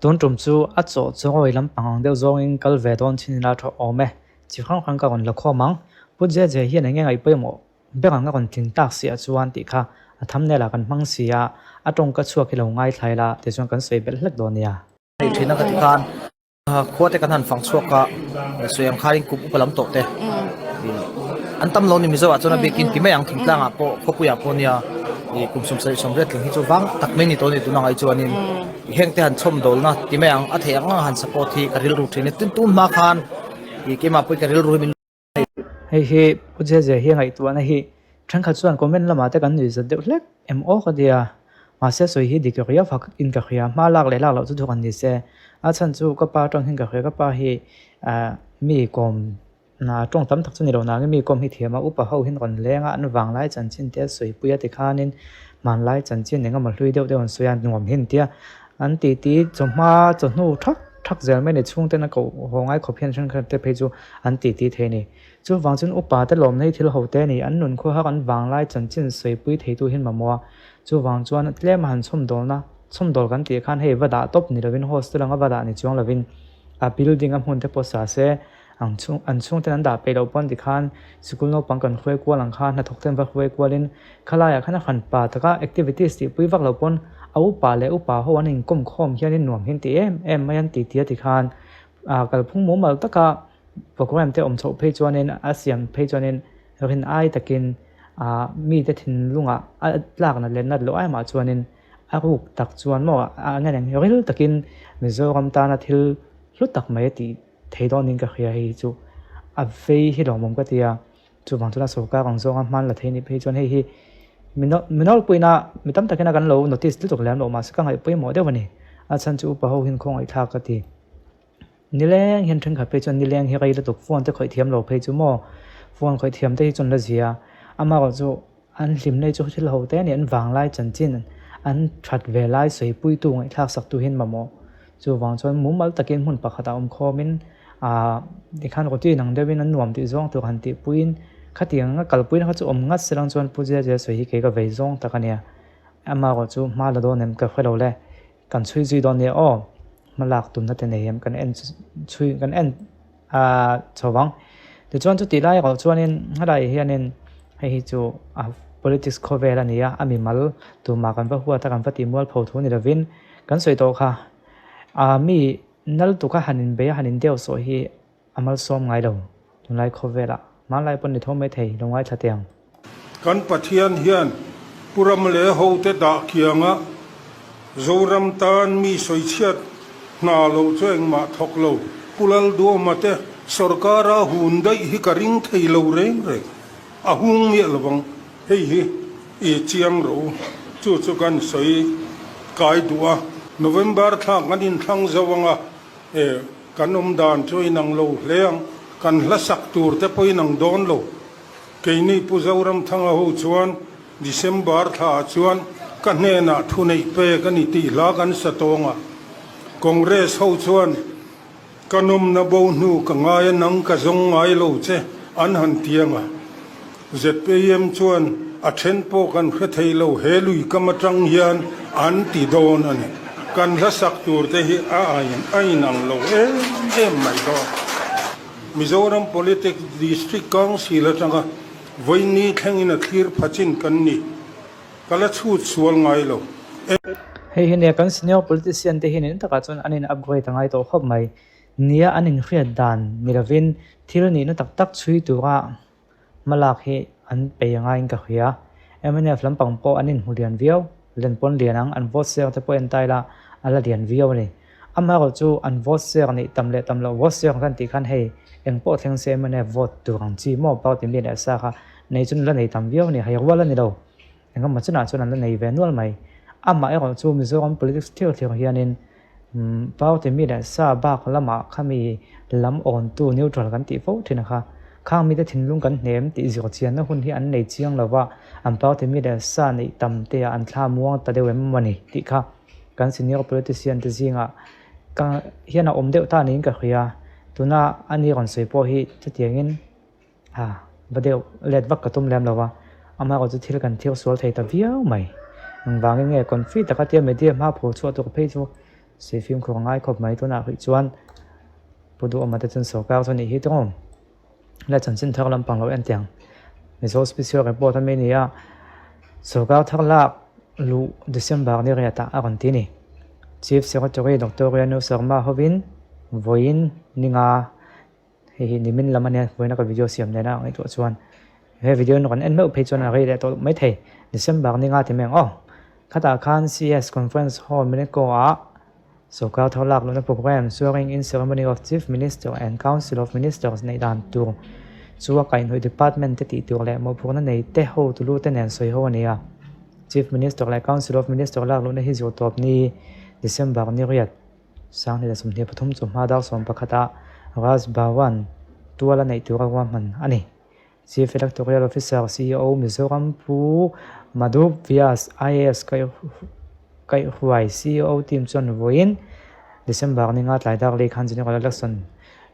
Tun tum chu a chaw chawi lampang ang deuh zawngin kal ve dawn chin ila tha awm e. Chi hrang hrang ka rawn la khawm ang. Pu Jeje hian eng nge ngaih pawimawh ber ang a rawn tling tak si ah chuan tih kha a thumbnail ah kan hmang si a, a tawngka chhuak hi lo ngaithla ila tichuan kan sawi belh hlek dawn nia. Hei thin a ka ti khan khua te kan han fang chhuak a, sawi ang khain kum upa lam tawh te an tam lo ni Mizo ah chuan a bikin ti mai ang thingtlang ah pawh khawpui ah pawh nia kum 70 tling hi chu vang tak mai ni tawh a ni tuna ngai chuanin heng te han chhawm dawlna ti mai ang a theih ang ang han support hi ka rilru thin a tin tun hma khan keimah pawhin ka rilru hi min Hei hi Pu Zezia hi ngaihtuahna hi thenkhat chuan comment lamah te kan nuihzat deuh hlek em aw ka tia. Mahse sawi hi dik riau fak in ka hria, hma lak leh lak loh chu thawk an ni se. A chhan chu ka pa tawng hian ka hria, ka pa hi ah mi kawm na tawng tam tak chu ni lo nangin mi kawm hi thiam a, upa ho hian rawn leng a, an vanglai chanchin te a sawipui a tikhanin hmanlai chanchin eng emaw hlui deuh deuh an sawi a, nuam hi an tia. An titi chawhma chawhnu thak thak zel mai a ni, chhungten a koh haw ngai khawp hian thenkhat te phei chu an titi thei a ni. Chuvang chuan upa te lawmna hi thil ho te a ni, an nun khuaha kan vanglai chanchin sawipui theitu hian mamawh a. Chuvang chuan tlem a han chhawmdawlna, chhawmdawl kan tih khan hei va dah tawp ni lovin hostel anga va dah ni chuang lovin a building a hmun te pawh sa se ang chhung an chhungten an dah peih loh pawn tikhan sikul naupang kan hruai kual ang kha hnathawk ten va hruai kualin khalaiah khan a hran pa taka activities tih pui vak loh pawn a upa leh upa ho an inkawm khawm hianin nuam hian ti em em mai an ti tia tikhan ah kalphung mumal taka Program te awm chhoh phei chuanin a siam phei chuanin rin ai takin ah mite thinlungah a tlak nat leh nat loh aimah chuanin a ruk tak chuan maw a nge eng ril takin Mizoram tana thil hlu tak mai a tih thei dawnin ka hria hei hi chu a vei hi lawmawm ka ti a, chuvang chuan a sorkar ang zawnga hman la thei anih phei chuan hei hi minawlpuina mi tam takina kan lo notice lutuk lem loh mahse ka ngaih pawimawh deuh a ni, a chhan chu upa ho hian khawngaihthlak ka ti. Nileng hian thenkhat phei chuan nileng hi rei lutuk phone te khawih thiam lo phei chu maw phone khawih thiam te hi chuan la zia amaherawh chu an hlim na hi chu thil ho te a ni an vanglai chanchin an that ve lai sawipuitu ngaihthlak sak tu hian mamawh chuvang chuan mumal takin hmun pakhatah awm khawmin ah tikhan routine ang deuhin an nuam tih zawng tur han tihpuiin khatiang anga kalpuina kha chu awm ngat se lang chuan Pu Zia sawi hi kei ka vei zawng tak a nia amaherawh chu hma la dawn em ka hre lo le. Kan chhui zui dawn nia aw, hma lak tumna te nei em kan en chhui kan en ah chho vang. Tichuan chutih lai erawh chuanin helaiah hianin hei hi chu a politics khawvel a ni a, a mimal tumah kan va huat a kan va tih mualpho thu ni lovin kan sawi tawh kha ah mi nal tuka han inbeih a han indeu sawh hi A malsawm ngai lo, tunlai khawvelah hmanlai pawn ni tho mai thei lo ngaithla teh ang. Kan Pathian hian Pu Ram leh hote dah kianga Zoram tan mi sawichhiat hna lo chu engmah thawk lo Pu Lalduama te sorkara hun daih hi ka ring thei lo reng reng. A hung miah lovang hei hi i chiang rawh u. Chu chu kan sawi kai duh a. November thla kan inthlang zo anga e. Kan awm dan chu inang lo hle ang, kan hla sak tur te pawh inang dawn lo. Keini Pu Zoramthanga ho chuan December thla ah chuan ka hnenah thu neih pek a ni tih hla kan sa tawng a. Congress ho chuan ka nawmna bo hnu ka ngai a nang ka zawng ngai lo che an han tiang a. ZPM chuan a then pawh kan hre thei lo, he lui kam atang hian an ti dawn a ni. Kan hla sak tur te hi a a inang lo em em mai dawn. Mizoram Politics District Council atanga vawiini thlengin a thlir pha chin kan ni. Ka la chhut sual ngai lo. Hei hi nia kan senior politician te hian in takah chuan an in upgrade a ngai tawh khawp mai. Nia an inhriat dan ni lovin thil nihna tak tak chhui tura Hmalak hi an pei angaiin ka hria. Mnf lampang pawh an inhmu lian viau, len pawn lian ang, an vote share te pawh en ta ila a la lian viau a ni. Amaherawh chu an vote share nih tam leh tam loh vote share kan tih khan hei eng pawh thleng se mnf vote tur ang chi maw party mi leh sa kha nei chu la nei tam viau a ni, hei rual a ni lo. Engemaw chinah chuan an la nei ve nual mai. Amaherawh chu Mizoram politics thlir thlir hianin Party mi leh sa bak lamah khami lam awntu neutral kan tih fo thin a kha. Khang mite thinlung kan hnem tih zir chianna hun hi an nei chiang lo va, an party mi leh sa neih tam te ah an thla muang ta deuh em mawni tih kha kan senior politician te zingah ka hian a awm deuh ta niin ka hria. Tuna a ni rawn sawi pawh hi chutiangin Ha, va deuh let vak ka tum lem lo va, amaherawh chu thil kan thil sual thei ta viau mai. Engvangin nge confi taka tia media hma phur chhuah tur phei chu Sei fimkhur a ngai khawp mai tunah rih chuan Pu Duhawma te chuan sorkar chu a nih hi tawng. La chanchin thar lampang lo en tiang Mizo Special Report a mi nia sorkar thar lak luh December ni riatah a rawn ti a ni. Chief Secretary Doctor Renu Sharma hovin vawiin ninga hei hi nimin lam a nia vawiina ka video siam nena a ngaihtuah chuan he video in rawn en meuh phei chuan a rei leh tawh maithei December ninga ti mai ang aw. Khatah khan CS Conference Hall Minico ah Sorkar thar lak lohna programme Swearing in Ceremony of Chief Minister and Council of Ministers neih dan tur chu a kaihhnawih department te tih tur leh mawhphurhna nei te hotu lu te nen sawi ho a ni a. Chief Minister leh Council of Minister lak lohna hi zirtawp ni December ni riat 2023 chu hma dar 11 ah Raj Bhavan tuala neih tura ruahman a ni. Chief Electoral Officer, CEO, Mizoram Pu Madhup Vyas, IAS kaihhruai CEO team chuan vawiin December ninga tlai dar lei khan General Election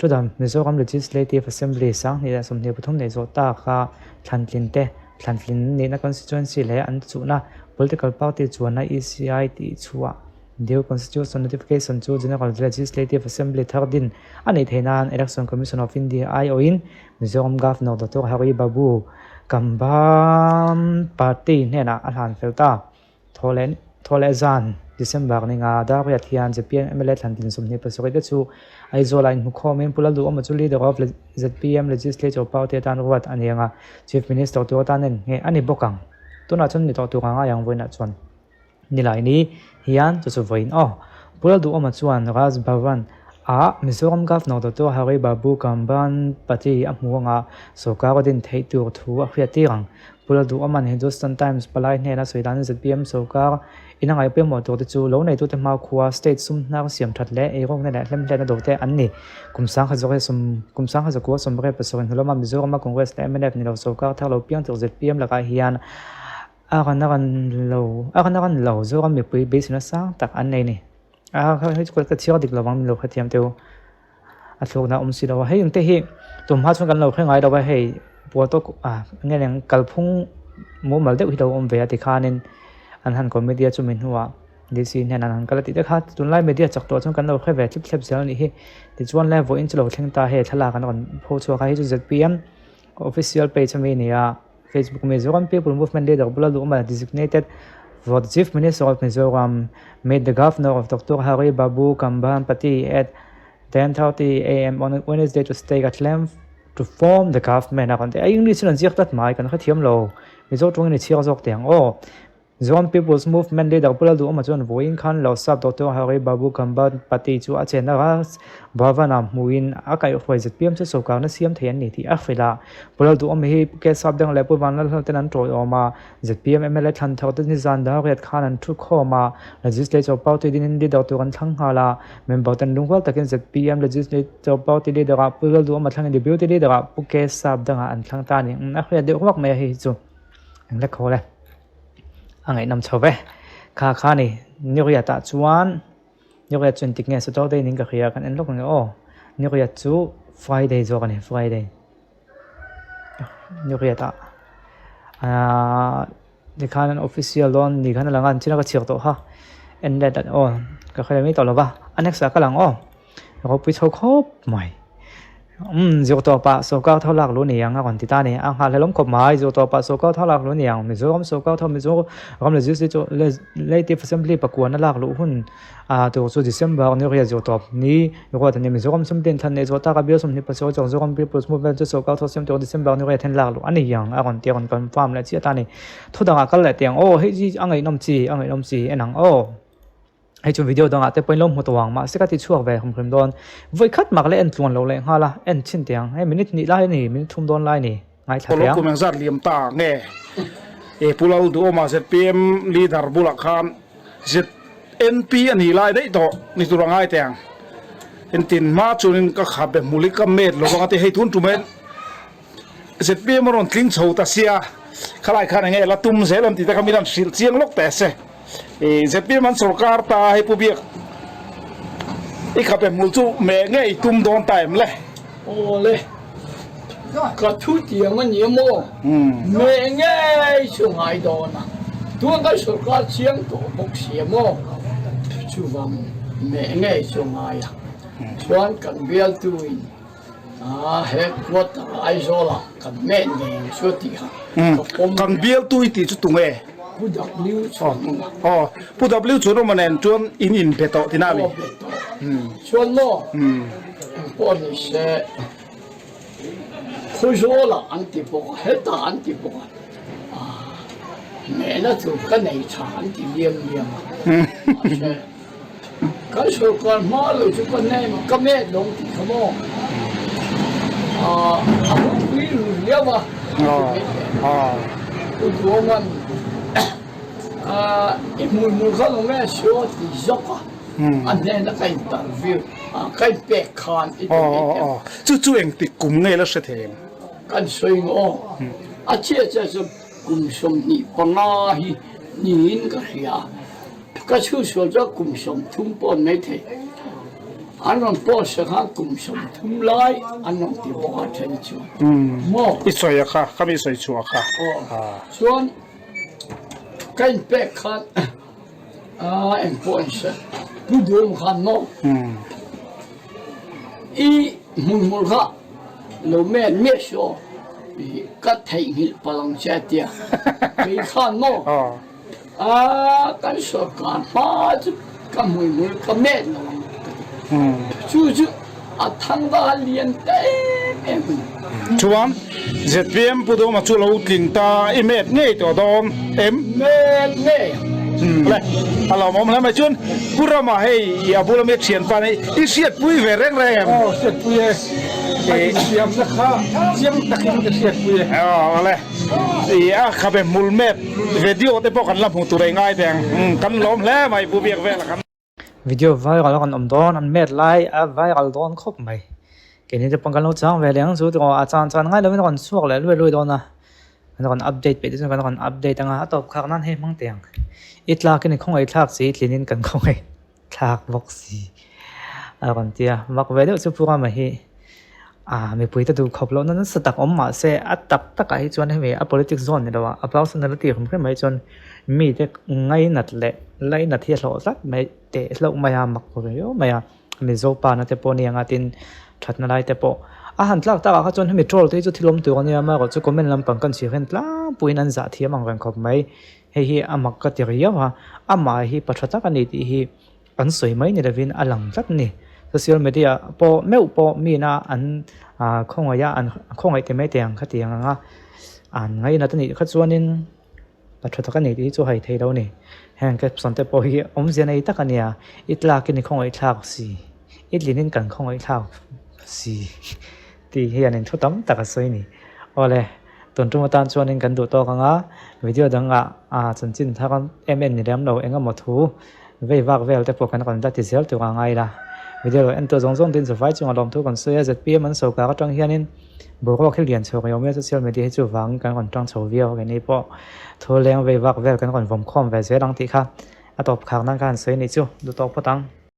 Thudan Mizoram Legislative Assembly 2023 neih zawh taka thlantlin te thlantlin nihna constituency leh an chuhna political party chuanna ECI tih chhuah Due Constitution Notification chu General Legislative Assembly thar din a neih theih nan Election Commission of India aiawhin Mizoram Governor Doctor Hari Babu Kambhampati hnenah a hlan fel ta. Thawhleh zan December ninga Dariat hian zpm mla thlantlin 27 te chu Aizawlah inhmukhawmin Pu Lalduhawma chu Leader of zpm Legislature Party atan ruat a ni ang a, Chief Minister tur atan en ngheh a ni bawk ang. Tunah chuan ni tawh tur a ngai ang vawiinah chuan. Nilaini hian chu chu vawiin aw. Pu Lalduhawma chuan Raj Bhavan ah Mizoram Governor Doctor Hari Babu Kambhampati a hmu anga sorkar a din theih tur thu a hriat tir ang. Pu Lalduhawma'n Hindustan Times palai hnena sawi danin zpm sorkar in a ngaih pawimawh tur te chu lo neitute hmakhua state sum hnar siam that leh eirawkna leh hlemhletna do te an ni. Kum sangkhat zawk hi sum kum sangkhat zakua sawmriat pasarih hnu lama Mizorama Congress leh mnf ni lo sorkar thar lo piang tur zpm lakah hian A rawn a rawn lo a rawn a rawn lo Zoram mipui beiseina sang tak an nei a ni. A hei chu ka chhiar dik lo vang min lo hrethiam teh u. A thlukna a awm si lo a, hei engte hi tum hma chuan kan lo hre ngai lo a hei puatawk ah nge eng kalphung mumal deuh hi lo awm ve a tikhanin an han kawm media chumi hnuah DC hnenah an han kal a tih te kha tunlai media chak tawh chuan kan lo hre ve thlep thlep zel a nih hi. Tichuan le vawiin chu lo thleng ta hei thlalak an rawn pho chhuak a, hei chu zpm official page ami a ni a. Facebook Mizoram People Movement leader bula luhma designated for the Chief Minister of Mizoram met the Governor of Doctor Hari Babu Kambhampati at 10:30 am on Wednesday to stake a claim to form the government a kan ti a English in an ziak tlat mai kan hrethiam lo Mizo tawngin i chhiar zawk teh ang aw. Zoram People's Movement leader Pu Lalduhawma chuan vawiin khan Losap Doctor Hari Babu Kambhampati chu a chenna Raj Bhavan-ah hmuhin a kaihhruai zpm chu sorkarna siam thei an ni tih a hrilh a. Pu Lalduhawma hi Pu Kesap Deng leh Pu Vanlalhlawh ten an tawiawm a, zpm mla thlan thar te nizan Dariat khan an thu khawm a, Legislature Party dinin leader tur an thlang nghal a, member ten lungrual takin zpm Legislature Party leader-ah Pu Lalduhawma thlangin Deputy leader-ah Pu Kesap Deng-ah an thlang ta a ni. A hriat deuh ruak mai a hei hi chu enghle khawl e. A ngaihnawm chho ve. Kha kha ni, Nuriat ah chuan, Nuriat chu engtik nge Saturday niin ka hria kan en lawk ang e aw. Nuriat chu Friday zawk a ni, Friday. Nuriat ah ahh tikhan an official dawn ni khan a lang a, an chin a ka chhiar tawh kha. En let a aw ka hre mai tawh lo va, a next ah ka lang aw. Ropui chho khawp mai. Umm zirtawpah sorkar tho lak lu ni ang a rawn ti ta a ni. A nghahhlelawm khawp mai. Zirtawpah sorkar tho lak lu ni ang. Mizoram sorkar tho Mizoram Legislative Assembly pakuana lak luh hun tur chu December ni riat zirtawp ni ruat a ni. Mizoram Assembly in thlan neih zawh taka bial 27 chuang Zoram People's Movement chu sorkar tho siam tur December ni riat hian lak luh a ni ang a rawn ti a rawn confirm leh chiah ta a ni. Thudangah kal leh teh ang aw hei hi a ngaihnawm chi a ngaihnawm chi en ang aw. Hei chu video dangah te pawhin lo hmu tawh ang mahse ka ti chhuak ve hrim hrim dawn. Vawi khat mak leh en tluan lo leh nghal a, en chhin teh ang. Hei minute hnih lai a ni, minute thum dawn lai a ni. Ngaithla teh ang. Kum engzat liam ta nge e Pu Lalduhawma zpm leader bulah khan ZNP a nih lai daih tawh ni tur a ngai teh ang. Entin hma chuanin ka khabe hmul hi ka met lo vang a ti hei tun tum hian zpm a rawn tling chho ta sia khalai khan enge la tum zel an tih te kha min han hrilh chiang lawk teh se. Zpm an sorkar ta hei Pu Biak i khabe hmul chu meh nge i tum dawn ta em le? Aw le, ka thu tiang a ni maw? Meh ngei chu ngai dawn a, tun kan sorkar chiang tawh bawk si a maw? Chuvang. Meh ngei chu ngai a. Chuan kan bialtu in he quarter Aizawl ah kan meh ngei ang chu tih kha ka pawm. Kan bialtu i tih chu tunge? Pu W Chhuanawma. Aw, Pu W Chhuanawma nen chuan in inbe tawh tina a mi? Aw, be tawh. Chuan maw, engpawh ni se Khawzawl ah an ti bawk a, hetah an ti bawk a, mehna tur ka nei tha an ti liam liam a, mahse kan sawrkar hma lo chu ka nem a, ka met lo tih kha maw a ropui ru riau a, Pu Duanga'n i hmuihmul kha lo nge saw ti zawk a. A hnena ka interview a ka inpek khan i ti mai teh ang. Chu chu engtik kum nge la hre thei em? Kan sawi ngawh aw. A chhiat chiah chu kum 25 hi niin ka hria a. Ka chhunsual chuan kum 30 pawh an mai thei. An rawn post ah khan kum 30 lai an rawn ti bawk a then chuan. Maw? I sawi a kha, ka mi sawi chhuah kha. Aw. Chuan ka inpek khan. Aa engpawh an hre. Pu Duhawm khan maw i hmunhmul kha lo men miah suh aw i ka theihnghilh palh ang che a tia. Kei khan maw aa kan sorkar hma chu ka hmuihmul ka men lo ang ka ti. Chu chu a thang va a lian ta em em a ni. Chuan ZPM Pu Dawma chu lo tling ta i met ngei tawh dawn em? Met ngei. Le, a lawmawm hle mai. Chuan Pu Rama hei i a bula mi thianpa nei i hriatpui ve reng reng em? Aw, hriatpui e. A insiamna kha chiang takin ka hriatpui e. Aw, le. I a khabe hmul met video te pawh kan la hmu tur ei ngai teh ang. Kan lawm hle mai Pu Biakvela kan. Video viral a rawn awm dawn an met lai a viral dawn khawp mai keini te pawn kan lo chang ve leh ang chu tiraw a chan chan ngai lovin a rawn chhuak leh luai luai dawn a an rawn update peih te chuan kan rawn update ang a a tawp khak nan hei hmang teh ang i tlak in i khawngaih thlak si i tlin in kan khawngaih thlak bawk si a rawn ti a mak ve deuh chu Pu Rama hi ah mipui te duh khawp lohna nasa tak awm mah se a tak takah hi chuan hemi a politics zawn ni lo a a personality hrim hrim mai chuan mite ngainat leh lainat hi a hlawh tlat mai teh hlauh mai a mak riau mai a Mizo pa na te pawh a ni ang a tin thatna lai te pawh a han tlak takah kha chuan hemi troll te hi chu thil awm tur a nia amaherawhchu chu comment lampang kan chhiar hian tlangpuiin an zah thiam ang reng khawp mai hei hi a mak ka ti riau a amah hi pa tha tak a ni tih hi. An sawi mai ni lovin a lang tlat a ni. Social media pawh meuh pawh mina an khawngaih a, an khawngaih ti mai teh ang kha ti ang a, an ngainat a nih kha chuanin pa tha tak a ni tih hi chu hai thei lo a ni. Heng caption te pawh hi awmzia nei tak a nia, i tlakin i khawngaih thlak si, i tlinin kan khawngaih thlak si tih hianin thu tam tak a sawi a ni. Awle, tun tum atan chuanin kan duh tawk ang a, video dangah chanchin thar em em ni lem lo eng emaw thu Vei vak vel te pawh kan rawn la ti zel tur a ngai la. Video lo en tur zawng zawng te in zavai chunga lawmthu kan sawi a, zpm an sawrkar atang hianin boruak hi lian chhuak riau mai a, social media hi chuvangin kan rawn tang chho viau a, keini pawh thu leng vei vak vel kan rawn vawm khawm ve zel ang tih kha a tawp khar nan kha han sawi a nih chu, duh tawk phawt ang.